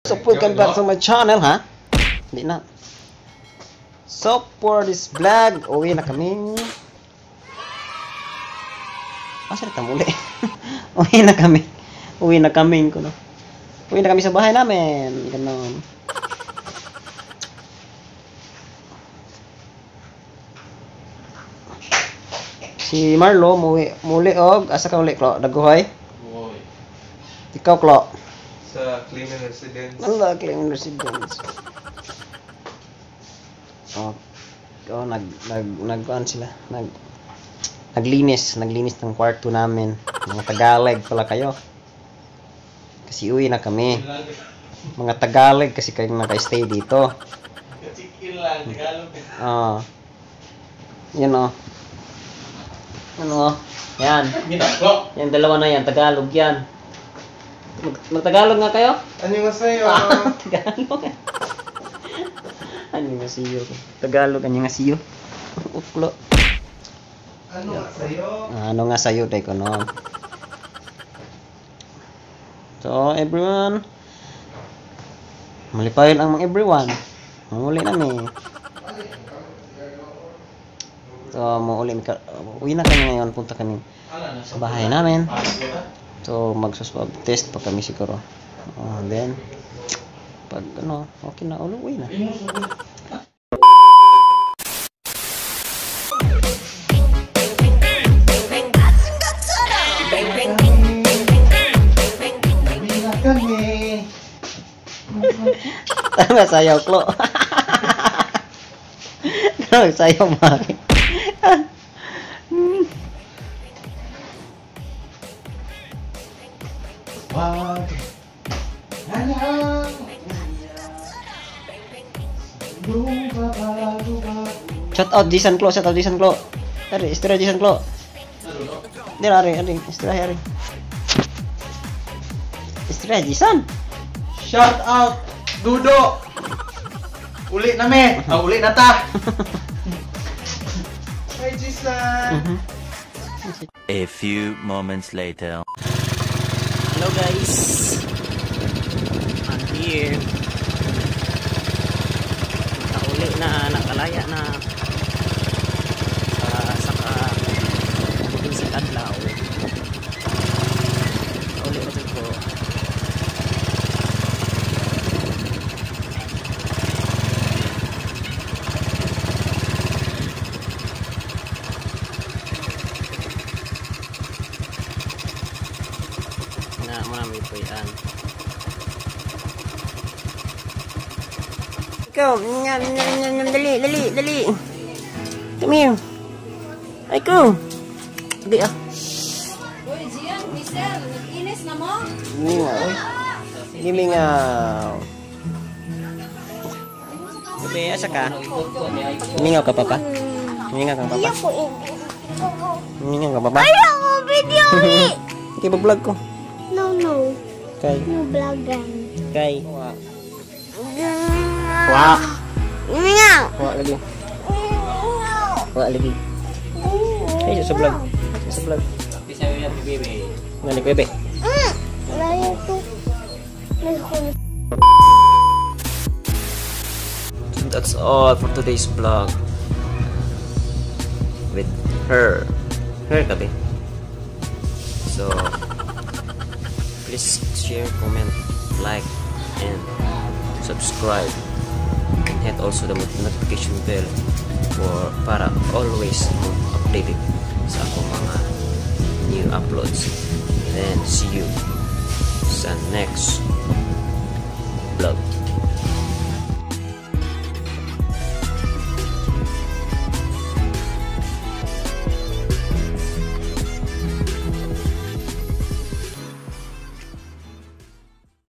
So welcome back to my channel, ha? Hindi na. So for this vlog, uwi na kami. Asa na muli? Uwi na kami. Uwi na kami ko no. Uwi na kami sa bahay namin. Ganon. Si Marlo muli og asa ka uli Klo? Daguhoy? Uy. Ikaw Klo? Sa cleaning residence. Allah, cleaning residence. Oh, nagkuan sila. Naglinis ng kwarto namin. Mga Tagalog pala kayo. Kasi uwi na kami. Mga Tagalog kasi kayo naka-stay dito. Chicken lang, Tagalog. Yan o. Ano? Yan. Ginagawa. Yan, dalawa na yan. Tagalog yan. Mag-Tagalog nga kayo? Ano nga sa'yo? Tagalog. Ano nga siyo? Tagalog, ano nga siyo? Uklo. Ano nga sa'yo? Ano nga sa'yo, Teko, no? So, everyone. Malipayon ang mga everyone. Mamuli namin. So, uwi na kami ngayon. Punta kami sa bahay namin. So, mag-swab test pa kami siguro. Then, pag ano, okay na, uwi na. Kami. Tama sayaw, Klo. Tama sayaw, Maki. Wag. Shout out Jason Klo, shout out Jason Klo. Ari, istirahat Jason Klo. Dira ari, istirahat ari. Istirahat Jason. Shout out Dudo. Uli na me. Uli na ta. Hi Jason. A few moments later. Hello guys. I'm here. Nakauli na, nakalaya na. Saka dito sa Adlaw. Nakauli na dito. Na marami po yan. Ikaw, dali. Come here. Ay ko. Dali ah. Uy, Gian, Michelle, nag-inis na mo? Mingaw. Gimingaw. Gabi, asa ka? Mingaw ka papa? Mingaw ka papa? Mingaw ka papa? Ayaw ko video ni! Hindi ba vlog ko? No. Kay. No vlogan. Kay. Wak. Mingaw! Wak lagi. Wak lagi. Ay, sa vlog. Sa vlog. Nalik bebe. Layo to. That's all for today's vlog. With her. Her gabi. So, please share, comment, like, and subscribe. And hit also the notification bell para always updated sa akong mga new uploads. Then see you sa next vlog.